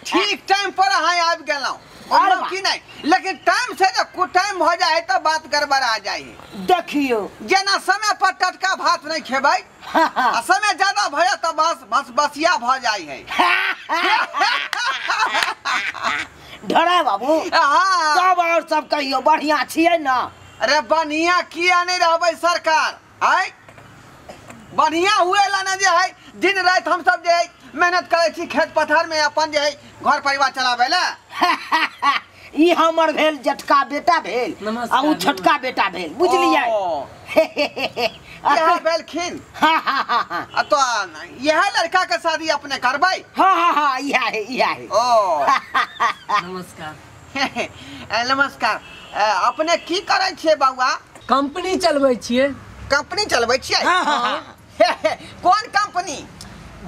ठीक टाइम पर अहाँ आबि गेलहुँ की नहीं, लेकिन टाइम से जब कुटाइम हो जाए तो बात गड़बड़ आ जाए। देखियो जेना समय पर टटका भात नहीं खेबै आ समय ज्यादा भ जाए तो बस बस बसिया भ जाए है। ढोरा बाबू हाँ सब और सब कहियो बढ़िया छियै ना? अरे बढ़िया किया नहीं रहबै सरकार, आय बढ़िया हुए ला ना जे है दिन रात हम सब जे है मेहनत करै छी खेत पथार में अपन जे है घर परिवार चलाबै ला। ई हमर भेल जटका बेटा भेल आ उ छोटका बेटा भेल, बुझलियै? इएह भेलखिन। हाँ हाँ हाँ हाँ। आ तो यह लड़का के शादी अपने करबै? हाँ हाँ हाँ इएह है इएह है। ओ नमस्कार। नमस्कार। अपने की करै छियै बउआ? कंपनी चलबै छियै। कंपनी चलबै छियै? हाँ हाँ हाँ। कोन कंपनी?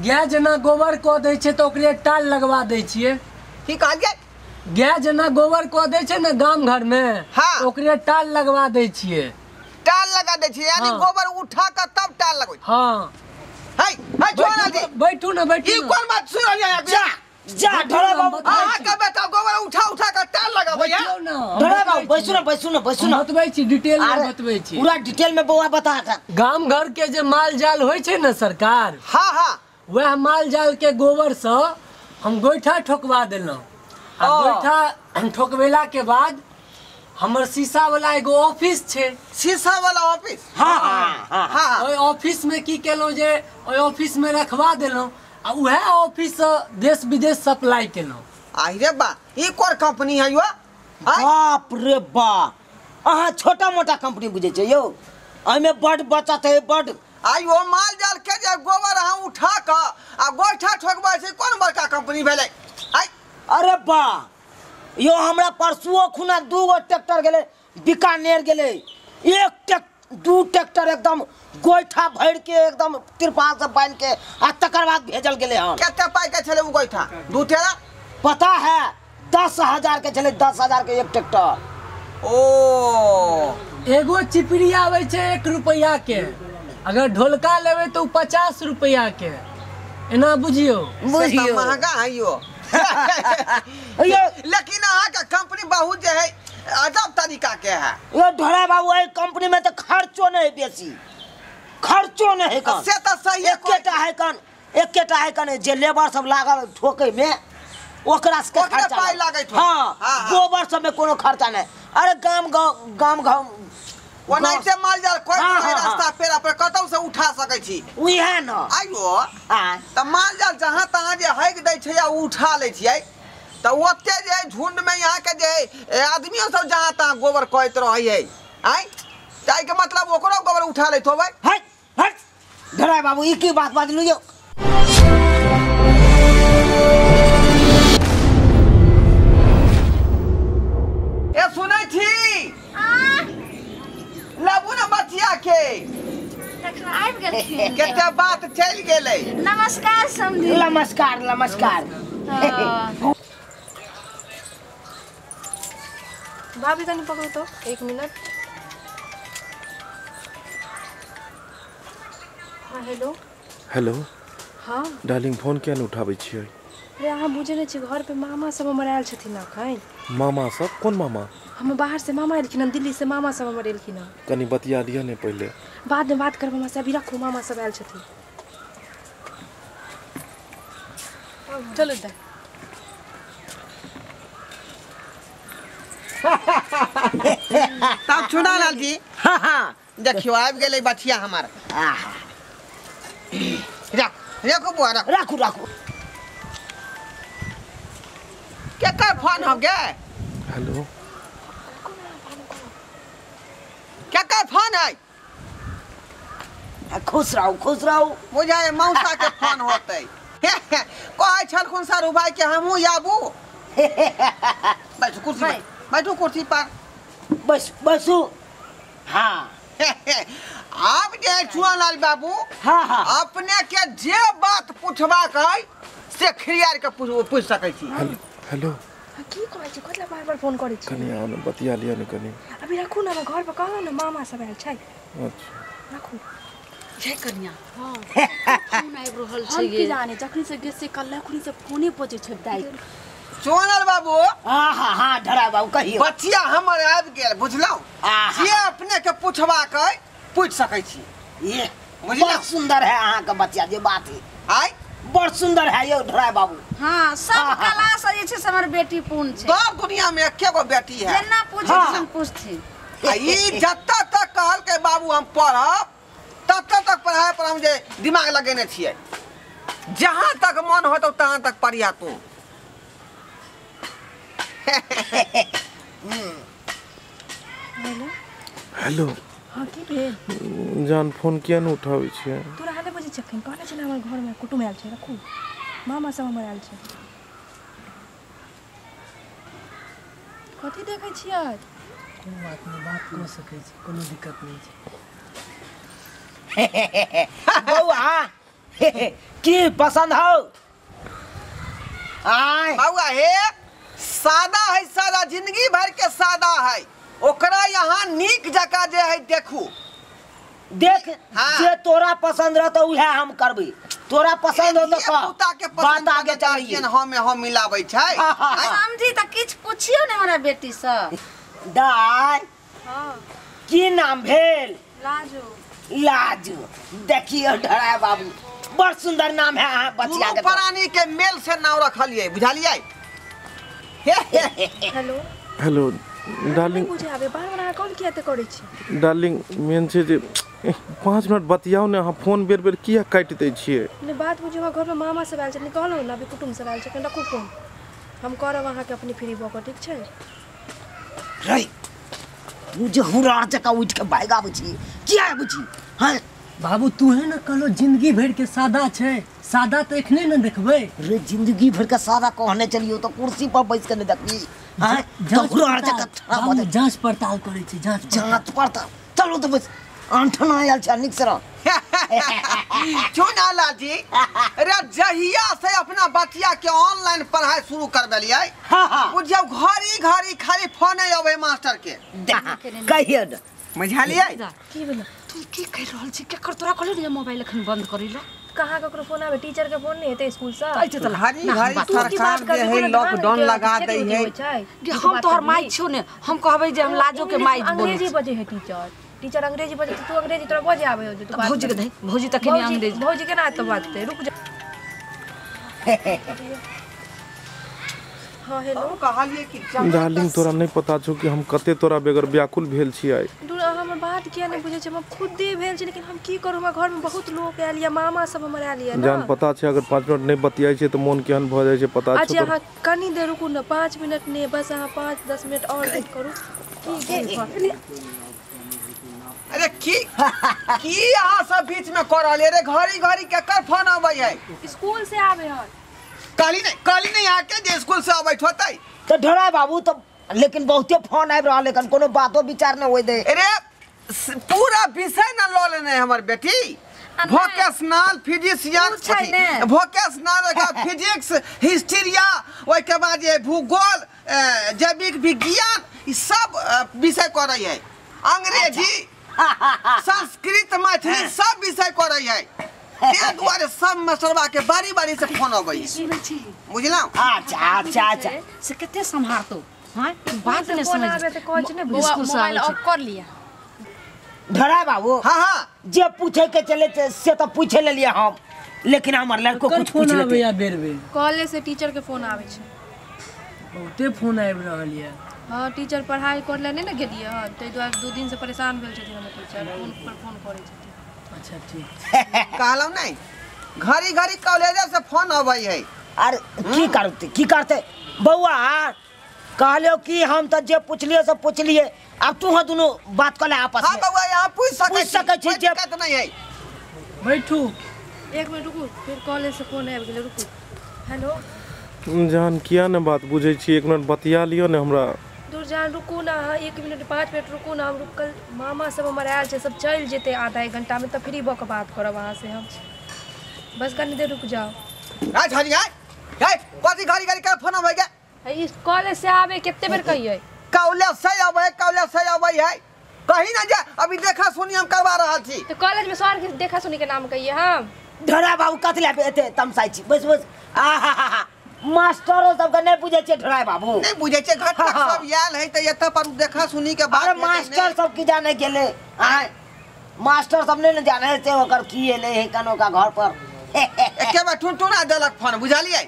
गाय जेना गोबर कऽ दै छै तऽ ओकरे टाल लगवा दै छियै। की कहलियै? गाय जेना गोबर कऽ दै छै ने गाम घर में, हाँ। ओकरे टाल लगवा दै छियै। टाल लगा दै छियै यानी हाँ। गोबर उठा कऽ तब टाल लगबै। हाँ। है है छोड़ा जी बैठू ना बैठू ई कोन बात सुन रहलियै? जा जा ढोरा बाबू अहाँ के बेटा गोबर उठा उठा कऽ टाल लगबै। ढोरा बाबू बैसू ना बैसू ना बैसू ना, बतबै छी डिटेल में बतबै छी, पूरा डिटेल में बउआ बता के। गाम घर के जे माल जाल होइ छै ने सरकार, हाँ हाँ, वएह माल जाल के गोबर से हम गोइठा ठोकवा देलहुँ। आ गोइठा ठोकवेला के बाद हमर शीशा वाला एगो ऑफिस छै। शीशा वाला ऑफिस? हाँ हाँ हाँ। ओहि ऑफिस में की केलहुँ जे ओहि ऑफिस में रखवा देलहुँ आ उएह ऑफिस से देश विदेश सप्लाई केलहुँ। आहि रे बा, ई कोन कंपनी है यो? बाप रे बा, अहाँ छोटा मोटा कंपनी बुझै छियै यौ? एहिमे बड बचत है बड। आई ओ माल जाल के जे गोबर अहाँ उठा कऽ आ गोइठा ठोकबै छै, कोन बड़का कंपनी भेलै? आई अरे बा यो हमरा परसुओ खुना 2 गो ट्रैक्टर गेलै बीकानेर गेलै, एक 2 ट्रैक्टर एकदम गोइठा भरि के एकदम तिरपाल से बान्हि के आ तकर बाद भेजल गेलै हन। कते पाइ के छलै उ गोइठा? 2 टेरा पता है 10,000 के छलै, 10,000 के एक ट्रैक्टर। ओ एगो चिपड़ी आबै छै 1 रुपैआ के, अगर ढोलका लेबै तऽ 50 रुपैआ के, एना बुझियौ। बुझियौ महंगा है यो। लेकिन अहाँ के कंपनी बहुत जे है अजब तरीका के है। यो ढोरा बाबू एहि कंपनी में तो खर्चो नहीं बेसी, खर्चो नहीं है कन। से तो सही है, एकेटा है कन, एकेटा है कन जे लेबर सब लागल ठोकै में ओकरा सबके खर्चा पाइ लागैत। हाँ, गोबर सब में कोनो खर्चा नहीं। अरे गाम गाँव गाम गाँव ओनाहिते माल जाल कोई रास्ता पेरा पर कतौ से उठा सकै छी उएह न। आइयो तऽ माल जाल जहाँ तहाँ जे हगि दै छै आ उठा लै छियै तऽ ओते जे झुंड में यहाँ के जे आदमियो सब जहाँ तहाँ गोबर कहैत रहै है, आँय ताहिके मतलब ओकरो गोबर उठा लैत होबै। हट हट ढोरा बाबू ई की बात बाजलू यौ? ए सुनै छी लाबू ना बचिया के आबि गेलखिन, कते बात चलि गेलै। नमस्कार समधी। नमस्कार नमस्कार। भाभी तनी पकड़ो तो 1 मिनट। हाँ हेलो। हेलो। हाँ डार्लिंग फोन किया नहीं उठाबै छियै? अरे अहाँ बुझै नहि छियै, घर पे मामा सब हमर आयल छथिन अखन। मामा सब? कोन मामा? हम बाहर से मामा एलखिन हन, दिल्ली से मामा सब हमर एलखिन हन। कनी बतिया लिअ ने पहिले। बाद में बात करब हमरा से, अभी रखू, मामा सब आयल छथिन। चलो दाइ। तब चुनालाल जी हाँ हाँ देखियो आबि गेलै बचिया हमर। रख रखू बुआ रख राखू राखू। केकर फोन हो गे? हेलो केकर फोन है? खुश रहू खुश रहू। बुझाय मौसा के फोन होतै। कहै छलखुन सारू भाई के हमहूँ आबू। बैठू कुर्सी पर, बैठू कुर्सी पर, बस बसू। हाँ आब जे चुनालाल बाबू, हाँ हाँ, अपने के जे बात पूछबाक है से खिरियार के पूछ सकै छी। हेलो हेलो की कहै छी? कतला बार बार फोन करै छी? कनी आउ ने बतिया लिअ ने कनी। अभी रखू ना, घर पर कहलहुँ ने मामा सब आयल छै। अच्छा रखू। हे कन्या हां फोन आबि रहल छै हम की जाने जखनी से गेस से कल अखनी से फोने बजै छै दाइ सोनल बाबू हां हां हां ढरा बाबू कहियो बच्चिया हमर आबि गेल बुझलौ जे अपने के पूछबा के पूछ सकै छी ये बड़ सुंदर है अहाँ के बच्चा जे बात है आय बड़ सुंदर है यो ढरा बाबू हां सब कला से जे छै से हमर बेटी पूर्ण छै सब दुनिया में एके गो बेटी है जेना पूछै हम पूछथिन आ ई जत्ता तक कहल के बाबू हम पढ़ब तत्ता तक पढ़ाई पर हम जे दिमाग लगेने छियै जहाँ तक मन होतौ तहाँ तक पढ़िया तू हेलो हेलो हां की भेल जान फोन किया न उठाबै छियै तोरा हाले बजे छखन कहने छले हमर घर में कुटुम आयल छै रखू मामा सब हमर आयल छै कथी देखै छियै कोनो बात नहीं बात कऽ सकै छी कोनो दिक्कत नहीं छै बौआ की पसंद हो आय बौआ हे सादा है सादा जिंदगी भर के सादा है ओकरा यहाँ नीक जका जे है देखू देख हाँ। जे तोरा पसंद रहतो उहे हम करबी तोरा पसंद हो तो कह के बात आगे चलिए हम मिलाबै छै समझी त किछ पूछियो ने हमरा बेटी से दाय हां की नाम भेल लाजो लाजो देखियो ढरा बाबू बड़ सुंदर नाम है अहाँ बच्चा के प्राणी के मेल से नाम रखलिए बुझलिए हेलो हेलो डार्लिंग बुझे आबे बार बार अहाँ कॉल किया ते करै छी डार्लिंग मेन छै जे 5 मिनट बतियाउ ने अहाँ फोन बेर बेर किया काटि दै छियै ने बात बुझू हमरा घर में मामा सब आयल छै कहलहुँ ने अभी कुटुम सब आयल छै कनि रखू फोन हम करब अहाँ के अपने फ्री भऽ कऽ ठीक छै रे तू जे हुरार जकाँ उठि के भागि आबै छी किया आबै छी हां बाबू तू है ना कहलो जिंदगी भर के सादा छै सादा तो एखने न देखबै रे जिंदगी भर के सादा कहने चलियो तो कुर्सी पर बैस के नहीं देखबी हां तो हुरार जकाँ जांच पड़ताल करै छी जांच पड़ताल चलो तो बस अंठना आयल छै निक से रह चुना लाजी रे जहिया से अपना बच्चिया के ऑनलाइन पढ़ाई शुरू करबेलियै हां हां बुझियौ घड़ी घड़ी खाली फोन अबै मास्टर के कहियो न बुझलियै की भेल तू की कहि रहल छी केकर तोरा कहलियै रे मोबाइल एखन बंद करै ला कहाँ ककरो फोन आवे टीचर के फोन नहीं हेतै स्कूल से घड़ी घड़ी सरकार जे है लॉकडाउन लगा दै है हम तोहर माई छियौ ने हम कहबै जे हम लाजो के माई बोलै अंग्रेजी बजै है टीचर टीचर अंग्रेजी बजै तू अंग्रेजी तोरा बजे आबै हो जे तू भौजी के दही भौजी त केने अंग्रेजी भौजी केना एतऽ बाजतै रुक जा हां हेलो कहलियै कि डार्लिंग तोरा नहीं पता छौ कि हम कते तोरा बगैर व्याकुल भेल छियै दूर हमर बात किया नहीं बुझै छै हम खुदे भेल छी लेकिन हम की करू हमरा घर में बहुत लोग आयल या मामा सब हमर आयल या जान पता छै अगर 5 मिनट नहीं बतियाइ छै त मोन केहन भ जाइ छै पता छै अच्छा अहाँ कनी देर रुकू न 5 मिनट ने बस अहाँ 5-10 मिनट और वेट करू की अरे की की अहाँ सब बीच में कर रहलियै रे घड़ी घड़ी केकर फोन अबै है स्कूल से आबै हन काली नहीं आके जे स्कूल से अबै होतै तो ढोरा बाबू तो लेकिन बहुते फोन आबि रहल लेकिन कोनो बातो विचार न होय दे अरे पूरा विषय न ल लेने हमर बेटी vocational physician vocational physics history ओहि के बाद जे भूगोल जैविक विज्ञान ई सब विषय करै है अंग्रेजी संस्कृत मैथिली सब विषय करै है ते दुआरे सब मसरबा के बारी बारी से फोन अबै बुझलौ अच्छा अच्छा अच्छा से कते सम्हारतो हां बात नहीं समझ आबे त कहै छै ने मोबाइल ऑफ कर लिया ढरा बाबू हां हां जे पूछे के चले से तो पूछे लेलिए हम लेकिन हमर लड़को कुछ पूछ लेते या बेर बेर कॉलेज से टीचर के फोन आबै छै बहुते फोन आबि रहल ये हां टीचर पढ़ाई करले नहीं ने गेलियै हन ताहि दुआरे 2 दिन से परेशान भेल छथिन हमर टीचर फोन पर फोन करै छथिन अच्छा ठीक कहलौ नहीं घड़ी घड़ी कॉलेज से फोन अबै है अरे की करते की करते बौआ कहलियो कि हम त जे पूछलिए से पूछलिए अब तू हां दोनों बात कर ले आपस में हां बौआ यहां पूछ सकै छी जे दिक्कत नहीं है बैठू एक मिनट रुकू फिर कॉलेज से फोन आबि गेलै रुकू हेलो जान किया ने बात बुझै छी एक मिनट बतिया लियो ने हमरा दूर जान रुकू ना अहाँ 1 मिनट 5 मिनट रुकू ना हम रुकल मामा सब हमर आयल छै सब चलि जेतै आधा 1 घंटा में तब फ्री भऽ के बात करब अहाँ से हम बस कनी देर रुक जाओ आ झाड़ी आय कथी घड़ी घड़ी के फोन आबै के इस कॉलेज से आवे कितने बेर कहिए कॉलेज से आबै है कहीं ना जा अभी देखा सुनी हम करवा रहल छी। तो कॉलेज में सर के देखा सुनी के नाम कहिए हम। ढोरा बाबू कथि ला एते तमसाइ छी? बस बस आ हा हा मास्टरो सब के नहीं बुझै छै ढोरा बाबू। नहीं बुझै छै घटक सब आयल है त एत पर देखा सुनी के बात। अरे मास्टर सब की जाने गेले आ मास्टर सब नहीं न जाने से ओकर की एले है कनो का घर पर। एके बार टुनटुना देलक फोन बुझलियै।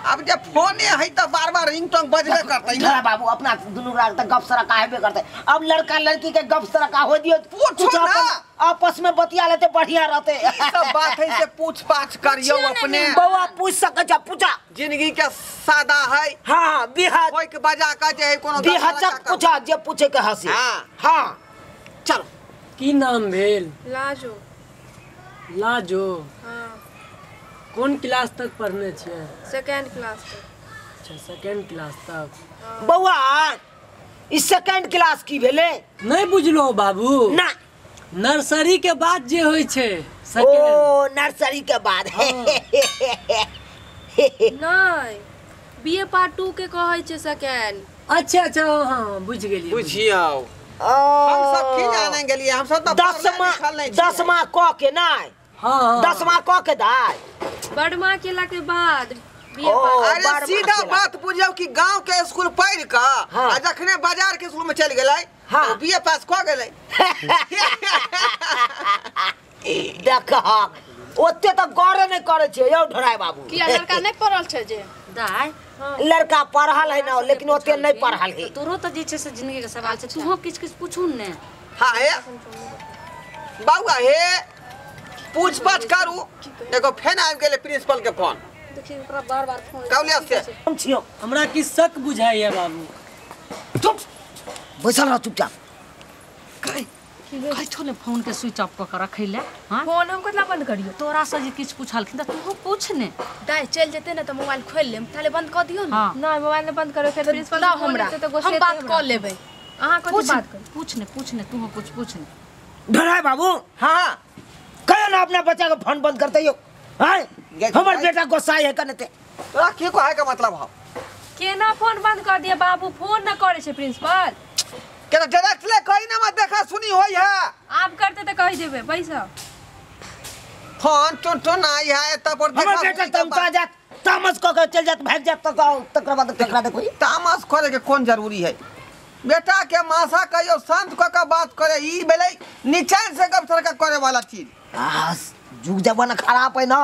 अब जब फोने है त बार बार रिंगटोन बजबे करतै। ढोरा बाबू अपना दुनू रात तक गप सरका हेबे करतै। अब लड़का लड़की के गप सरका हो दियो पूछो ना आपस में बतिया लेते बढ़िया रहते। ई सब बात है से पूछ पाछ करियो अपने। बौआ पूछ सकै छ पूछा। जिंदगी के सादा है। हां बिहार कोई के बजा के जे है कोनो बिहार पूछा जे पूछे के हसी। हां हां चलो। की नाम भेल? लाजो। लाजो? हाँ। कोन क्लास तक पढ़ने छियै? सेकंड क्लास तक। अच्छा सेकंड क्लास तक। हाँ। बौआ ई सेकंड क्लास की भेलै? नहीं बुझलो बाबू ना। नर्सरी के बाद जे होय छै सेकंड। ओ नर्सरी के बाद। हाँ। नहीं बीए पार्ट 2 के कहै छै सेकंड। अच्छा अच्छा हां बुझ गेलियै। बुझियौ हम सब की जाने गेलियै हम सब त दसमा क के नहीं। हां दसमा क के दाय बड़मा केला के बाद। अरे सीधा बात बुझियौ कि गांव के स्कूल पढ़ क आ जखने बाजार के स्कूल में चल गेलै तो बीए पास क गेलै। देख ओते त गौरे नहीं करे छै यौ ढोराय बाबू। किया लड़का नहीं पढ़ल छै जे दाय? लड़का पढ़ल है ना लेकिन ओते नहीं पढ़ल है। तोरो त जे छै से जिंदगी के सवाल छै तूहो किछ किछ पूछू ने। हां हे बाबूआ हे पूछ पाछ करू। देखो फेन आबि गेलै प्रिंसिपल के फोन। देखिए ओकरा बार बार फोन कौलिया से। हम छियो हमरा की शक बुझाइया बाबू। चुप बैसल रह चुपचाप। कहै छौ ने फोन के स्विच ऑफ क के रखै ले। हां फोन हम कतला बंद करियो? तोरा से जे किछ पूछलखिन त तूहो पूछ ने। दाय चल जेते ने त मोबाइल खोल लेम ताले बंद क दियो ने। नहीं मोबाइल ने बंद करो फिर प्रिंसिपल हमरा हम बात क लेबै। अहां कथि बात कर? पूछ ने पूछ ने तूहो कुछ पूछ ने। ढोराय बाबू। हां कहियो ना अपना बच्चा के फोन बंद करते यो। हां हमर बेटा गुस्सा है कनते। तोरा की कहै के मतलब हौ? केना फोन बंद कर दिया बाबू? फोन न करे छै प्रिंसिपल के डायरेक्ट ले कहि ना मत देखा सुनी होई है। आप करते त कहि देबे पैसा। फोन टुन टुन आई है त पर हमर बेटा तमसा जात तामस क के चल जात भाग जात त तकरा बाद तकरा देखो। तामस करे के कोन जरूरी है? बेटा के मासा कहियो शांत क के बात करे ई भेलै निचैन से गप सरका करे वाला चीज। आ जुग जमाना खराब है ना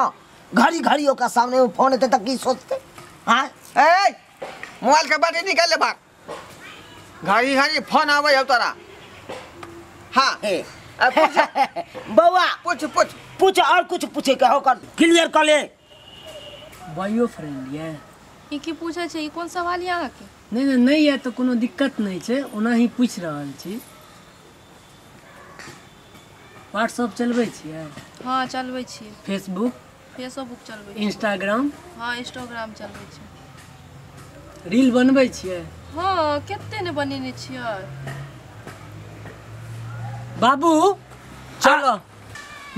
घड़ी घड़ी ओका सामने फोन एते त की सोचते। हां ए मोबाइल के बैटरी निकाल ले बाहर। घड़ी घड़ी फोन आवे हो तोरा। हां बौआ पूछ पूछ पूछ और कुछ पूछे के हो कर क्लियर कर ले। बॉयो फ्रेंड ये ई की पूछे छै? ई कोन सवाल यहाँ के? नहीं नहीं नहीं है तो कोनो दिक्कत नहीं छै ओना ही पूछ रहल छी। व्हाट्सएप चलबै छियै? हां चलबै छियै। फेसबुक? फेसबुक चलबै। इंस्टाग्राम? हां इंस्टाग्राम चलबै छियै। रील बनबै छियै? हां कते ने बनेने छियै। बाबू चलो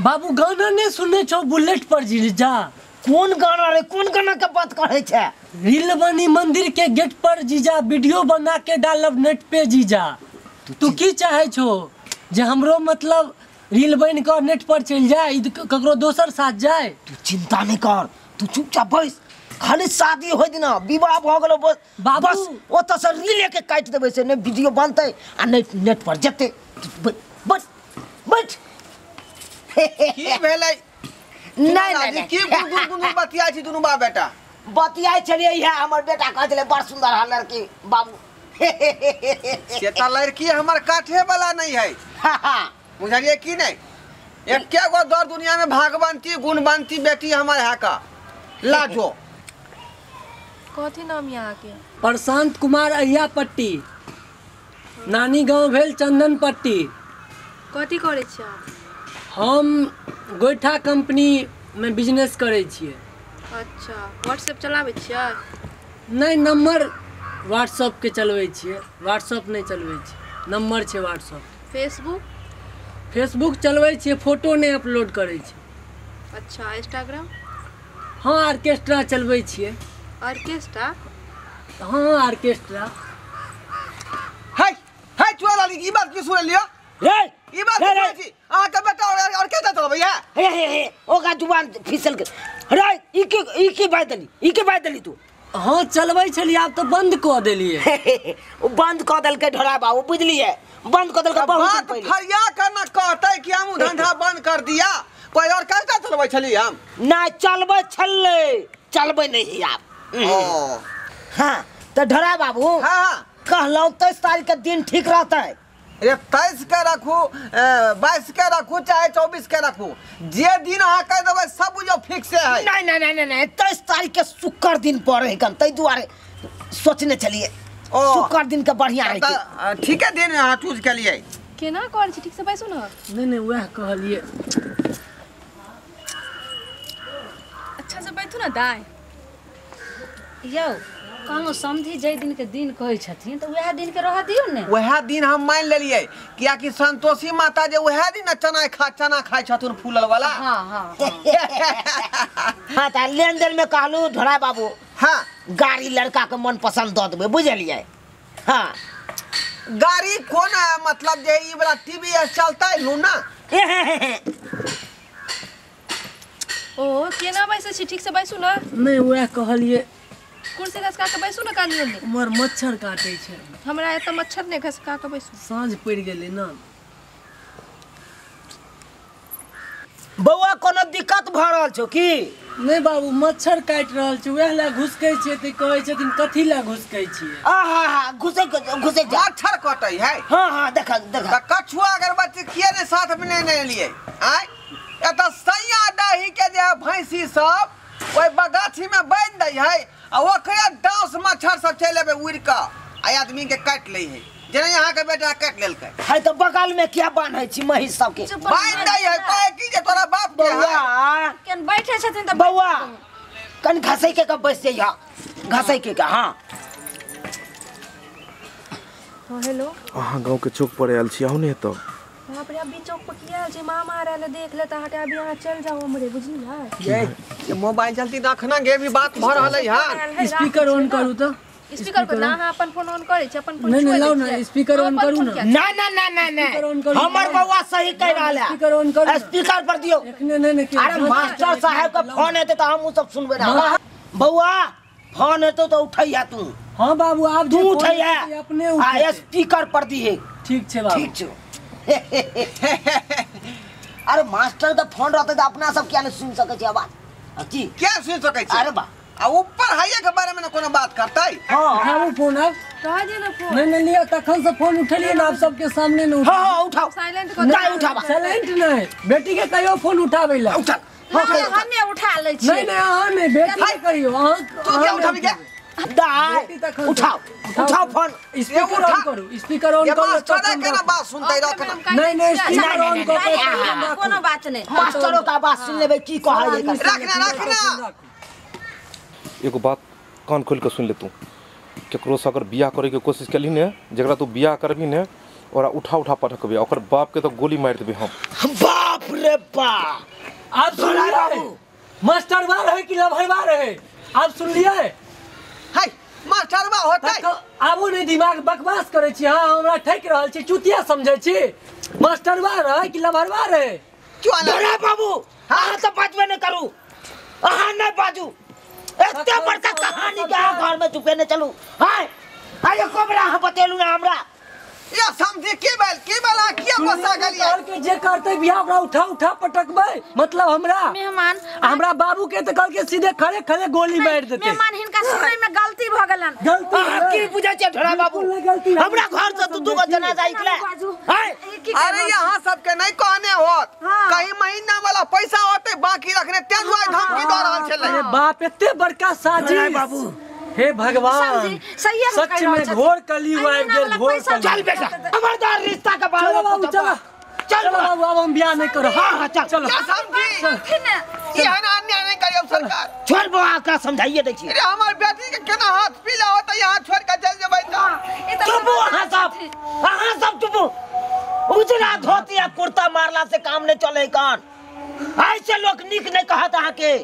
बाबू गाना नहीं सुनने छौ बुलेट पर जी जा। कोन गाना रे? कोन गाना के बात करे छै? रील बनी मंदिर के गेट पर जीजा वीडियो बना के डालब नेट पे जीजा। तू की चाहे छो जे हमरो मतलब रील बन के नेट पर चल जाए ककरो दोसर साथ जाए? तू चिंता नहीं कर तू चुपचाप बैस खाली शादी हो दिना विवाह भ गेलो बस बस ओत से रील के काटि देबै से ने वीडियो बनतै आ ने नेट पर जेतै। बस बैठ। की भेलै? नहीं नहीं की गुदुर गुदुर बतियाइ छी दुनू बाप बेटा? बतियाइ छलियै है हमर बेटा कहै छलै बड़ सुंदर है लड़की बाबू। से त लड़की हमर काठे वाला नहीं है बुझलियै की नहीं? एके गो दर दुनिया में भागवंती गुणवंती बेटी हमर है का लाजो। कथी नाम यहाँ के? प्रशांत कुमार अहिया पट्टी नानी गांव भेल चंदन पट्टी। कथी करै छियै? हम गोइठा कंपनी में बिजनेस करै छियै। अच्छा व्हाट्सएप चलाबै छियै? नहीं नंबर व्हाट्सएप के चलबै छियै व्हाट्सएप नहीं चलबै छियै नंबर छै व्हाट्सएप। फेसबुक? फेसबुक चलबै छियै फोटो नहीं अपलोड करै छियै। अच्छा इंस्टाग्राम? हाँ ऑर्केस्ट्रा चलबै छियै। ऑर्केस्ट्रा? हाँ ऑर्केस्ट्रा। हाय हाय चोला कहली ई बात की सुन लियो रे ई बात रे छी अहाँ के बेटा और के चलबै है हे हे हे ओका जुबान फिसल के रे ई के बात देली ई के बात देली तू। हाँ चलबै छलियै आब तऽ बंद कऽ देलियै। ओ बंद कऽ देलकै ढोरा बाबू बुझलियै बंद कऽ देलकै बहुत दिन पहिले। फरिया के न कहतै कि हम धंधा बंद कर दिया कोई और कैसे चलबै छलियै हम ना चलबै छलै चलबै नहीं आब। ओ हाँ तऽ ढोरा बाबू हाँ कहलहुँ 23 तारीख के दिन ठीक रहतै। अरे 23 के रखू 22 के रखू चाहे 24 के रखू जे दिन अहाँ कह देबै सब बुझो फिक्स है। नहीं नहीं नहीं नहीं 23 तारीख के शुक्र दिन पड़े है तै दुआरे सोचने छलियै शुक्र दिन के बढ़िया है। ठीक है दिन अहाँ चूज केलियै। केना करै छी ठीक से बैसू ना। नहीं नहीं वएह कहलियै अच्छा से बैठू ना दाइ। यौ कहलहुँ समझी जाहि दिन के दिन कहै छथिन तऽ वएह दिन के रह दियौ ने। वएह दिन हम मान लेलियै कियाकि संतोषी माता जे वएह दिन चना खाइ छथुन फूलल वाला। हाँ हाँ हाँ तऽ लेन देन में कहलहुँ ढोरा बाबू हाँ गाड़ी लड़का के मन पसंद दऽ देबै बुझलियै। हाँ गाड़ी कोन मतलब जे ई वाला टीवी चलतै लूना। ओ केना बैसै छी ठीक से बैसू ना। नहीं वएह कहलियै कुर्सी घसका के बैसू ना कानी ओने उमर मच्छर काटे छै हमरा एतऽ मच्छर नहि घसका के बैसू। साँझ पड़ि गेलै ना। बौआ कोनो दिक्कत भऽ रहल छौ की? नहीं बाबू मच्छर काटि रहल छै वएह लए घुसकै छियै तऽ कहै छथिन कथी लए घुसकै छियै। आहा हा घुसै घुसै मच्छर कटै है। हाँ हाँ देख देख तऽ कछुआ अगरबत्ती किए ने साथ में नहीं लिए आय एतऽ सैया दही के जे भैंसी सब ओहि बगाछी में बान्हि दै है आ ओकरे डांस मच्छर सब चलि अबै उड़ि कऽ आ आदमी के काटि लै है जेना यहाँ के बेटा काटि लेलकै। है तऽ बगल में किया बान्है छी महीष सबके? बान्हि दै है कहै की जे तोरा बाप के बौआ केन बैठे छथिन तऽ बौआ कन घसै के बैस जइह घसै के। हाँ हाँ हेलो अहाँ गाँव के चौक पर आयल छी आउ ने एतऽ। बाप रे अभी चौक पर किया आयल छी मामा आयल देख ले तऽ अहाँके अभी अहाँ चलि जाउ हमरे बुझलियै। ये मोबाइल जल्दी रखना गे भी बात भऽ रहलै हन। स्पीकर ऑन करू तऽ स्पीकर पर ना अहाँ अपन फोन ऑन करै छी अपन फोन नहीं नहीं लाउ ना स्पीकर ऑन करू ना। ना ना ना ना ना हमर बौआ सही कह रहल है। स्पीकर ऑन करू स्पीकर पर दियौ। एखने नहीं नहीं अरे मास्टर साहब के फोन एते तऽ हम उ सब सुनबै ना। बौआ फोन एतो तऽ उठैया तू। हाँ बाबू आप तू उठैया अपने आ स्पीकर पर दिहे। ठीक छै बाबू ठीक छै। अरे मास्टर के फोन रहते तऽ अपना सब किया नहीं सुन सकै छी आवाज? की क्या सुन सकै छी? अरे बा आ ऊपर हाइए के बारे में न कोनो बात करतै। हां उठाबू फोन आब रह दे ना फोन। नहीं नहीं लिया तखन से फोन उठेलियै ना आप सबके सामने न। हां हां उठाओ साइलेंट कर नहीं उठाबा साइलेंट नहीं बेटी के कहियो फोन उठाबै ला। उठा हमे उठा लै छी। नहीं नहीं अहाँ नहीं बेटी के कहियो अहाँ तू क्या उठाबी के दाई उठाओ उठाओ फोन स्पीकर ऑन करू स्पीकर ऑन करू मास्टर के ना बात सुनतै रखना। नहीं नहीं स्पीकर ऑन करू कोनो बात नहीं मास्टरो का बात सुन लेबै की कहै है। रखना रखना एगो बात कान खोल के सुन ले तू केकरो से अगर बियाह करे के कोशिश कली ने जकरा तू बियाह करबी ने और उठा उठा पटकबी ओकर बाप के तो गोली मार देबी हम। बाप रे बाप आप सुन बाबू मास्टरवा रहे कि लभरवा रहे आप सुन लियै? हाय मास्टरवा होतै आबू नहीं दिमाग बकवास करै छी। हाँ हमरा ठकि रहल छी चुतिया समझै छी। मास्टरवा रहे कि लभरवा रहे? क्यों ढोरा बाबू अहाँ तऽ बाजबे नहि करू अहाँ नहि बाजू एते बड़का कहानी के अहाँ घर में चुपेने चलू। हाय हाय एको बेर अहाँ बतेलू ना हमरा। या समझी की भेल अहाँ किया गुस्सा गेलियै? कहलकै जे करतै बियाह ओकरा उठा उठा पटकबै मतलब हमरा मेहमान हमरा बाबू के तऽ कहलकै सीधे खड़े खड़े गोली मारि देतै। मेहमान हिनका सुनै में गलती भऽ गेलन। गलती अहाँ की बुझै छियै ढोरा बाबू? हमरा घर से दू दू गो जनाजा निकले। हाय अरे यहाँ सबके नहीं कहने होत कहीं महीना वाला पैसा होते बाकी रखने तें दुआरे धमकी दऽ रहल छलै। अरे बाप एते बड़का साजिश बाबू हे भगवान सच में घोर कलयुग आबि गेल घोर। चल बेटा खबरदार रिश्ता के बारे में बाबू चल चल बाबू आब हम बियाह नहीं करब। हां हां चल चलो एहन अन्याय नहीं करियौ सरकार। छोड़ बौआ का समझाइए दै छी। अरे हमर बेटी के केना हाथ पीला होतै यहाँ छोड़ के चल जेबै तऽ। चुप अहाँ सब चुप। उजला धोती आ कुर्ता मारला से काम नहीं चले कान। ऐसे लोग निक नहीं कहत अहाँ के।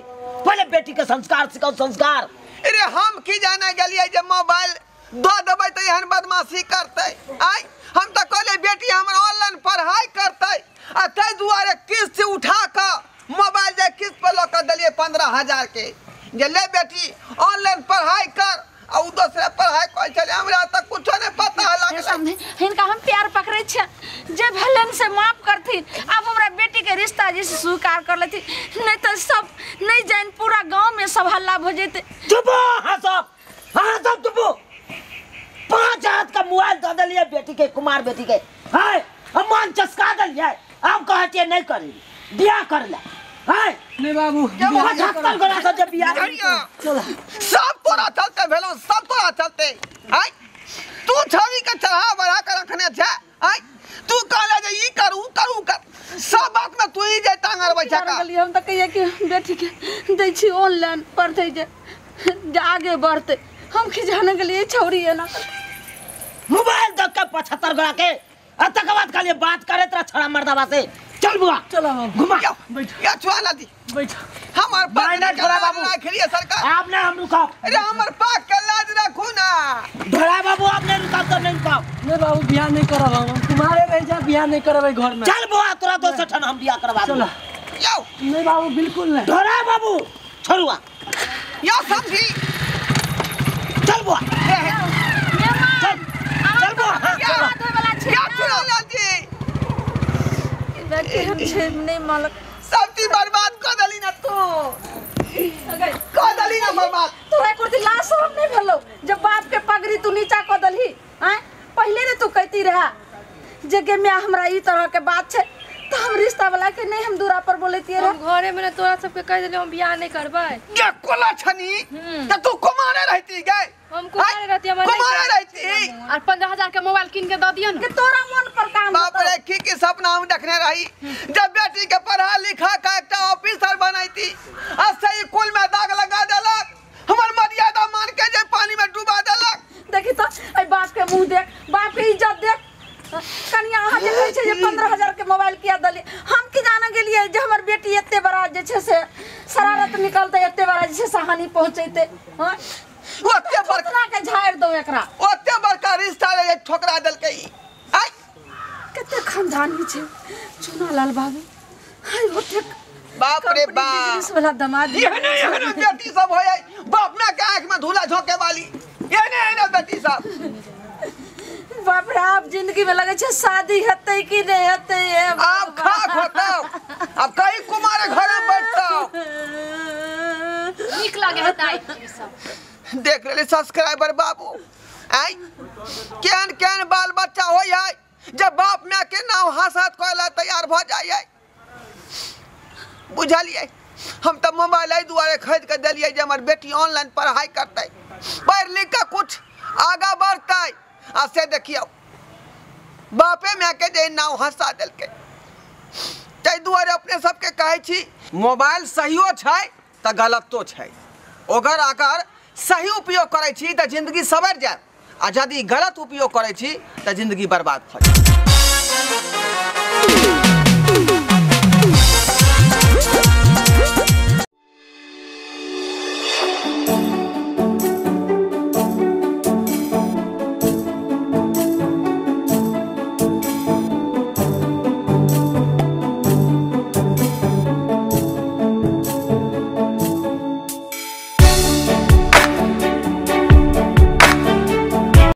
पहले बेटी के संस्कार सिखाओ संस्कार। अरे हम की जाने गेलियै जे मोबाइल दऽ देबै तऽ एहन बदमाशी करतै। आइ हम तऽ कहलियै बेटी हमर ऑनलाइन पढ़ाइ करतै आ ताहि दुआरे किस्त उठा कऽ मोबाइल जे किस्त पर लऽ कऽ देलियै 15,000 के जे ले बेटी ऑनलाइन पढ़ाइ कर आ उ दोसरे पढ़ाइ करै छलै। हमरा तऽ कुछो नहि पता लगलै। हिनका हम प्यार पकड़ै छियै जे भेलनि से माफ करथिन। आब हमरा बेटी के रिश्ता जे स्वीकार कर लेथिन नहीं तो सब नहीं जान पूरा गांव में सब हल्ला हो जेते। चुप अहाँ सब चुप। 5 हाथ का मोबाइल दऽ देलियै बेटी के कुमार बेटी के है हम मन चस्का देलियै। आब कहै छियै नहीं करी बियाह कर ले है नहीं बाबू 75 गोरा सब जे बियाह चल सब तोरा चलते भेलौ सब तोरा चलते। आइ तू छवि के चढ़ा बढ़ा के रखने छै। आइ तू कहले जे ई कर ऊ कर ऊ कर सब बात में तू ही जे टांग अड़बै छै। हम तऽ कहियै कि बेटी के दै छी ऑनलाइन पढ़तै जे आगे बढ़तै। हम की जाने गेलियै छौरी एना मोबाइल दऽ के 75 गोरा के आ तकर बाद कहलियै बात करैत रह छड़ा मर्दबा से। चल बुआ चल घुमा बैठ या छुआ दी बैठ हमर पाग नहीं ढोरा बाबू रखलिए सरकार आप नहीं हम रुकाओ। अरे हमर पाग के लाज रखू ना ढोरा बाबू आप नहीं रुकाओ तो नहीं रुकाओ। नहीं बाबू बियाह नहीं करब हम तुम्हारे रह जा बियाह नहीं करब घर में। चल बुआ तोरा दोसर ठन हम बियाह करवा चल यो नहीं बाबू बिल्कुल नहीं ढोरा बाबू छोड़ुआ यो समझी चल बुआ चल चल बुआ या छुआ दी बेटी हम छै नहीं मालक सब चीज बर्बाद कर देली ना तू कर देली ना बर्बाद। तोरा कुर्ती लाज शरम नहीं भेलौ जब बाप के पगड़ी तू नीचा कर देलही। आय पहले ने तू कहती रहा जे गे my हमरा ई तरह के बात छै तो हम रिश्ता वाला के नहीं हम दूरा पर बोलतिए रहे। हम घरे में तोरा सबके कह देलियै हम बियाह नहीं करबै। गे कोला छनी त तू कुमारे रहती गे। हम कुमारे रहती हम कुमारे रहती और 15,000 के मोबाइल किन के the दियो न के तोरा मन पर काम। बाप रे की की सपना हम देखने रही जब बेटी के पढ़ा लिखा के एकटा ऑफिसर बनाईती आ सही कुल में दाग लगा देलक हमर मर्यादा मान के जे पानी में डुबा देलक। देखी तो ए बाप के मुंह देख बाप के इज्जत देख। कनिया अहाँ जे कहै छै जे 15,000 के मोबाइल किया देली हम की जाने गेलियै जे हमर बेटी एते बड़ा जे छै से शरारत निकलतै एते बड़ा जे छै से हानि पहुँचैतै। हँ ओते बड़का के झाड़ि दौ एकरा ओते बड़का रिश्ता रे ठोकरा देलकै। आइ कते खानदानी छै चुनालाल बाबू हाय ओते बाप रे बाप बिजनेस वाला दमाद एहने एहने बेटी सब होय बाप मां के आंख में धूला झोंके वाली एहने एहने बेटी सब। बाप रे आप जिंदगी में लगे छै शादी हेतै कि नहीं हेतै। आप खा खोताओ अब कहीं कुमारे घर में बैठताओ नीक लागे है दाई सब। देख ले सब्सक्राइबर बाबू आई केहन केहन बाल बच्चा हो जाए जब बाप माँ के नाव हंसत कोला तैयार भ जाए। बुझलिए हम तो मोबाइल एहि दुआरे खरीद के देलिए जे हमर बेटी ऑनलाइन पढ़ाई करतै पढ़ लिख के कुछ आगा बढ़तै आ से देखियौ बापे माँ के जे नाव हंसा देलकै। ताहि दुआरे अपने सबके कहै छी मोबाइल सहियो छै तऽ गलतो छै। ओकर अगर सही उपयोग करै छी तऽ जिंदगी सवर जायत आ यदि गलत उपयोग करै छी तऽ जिंदगी बर्बाद भऽ जायत।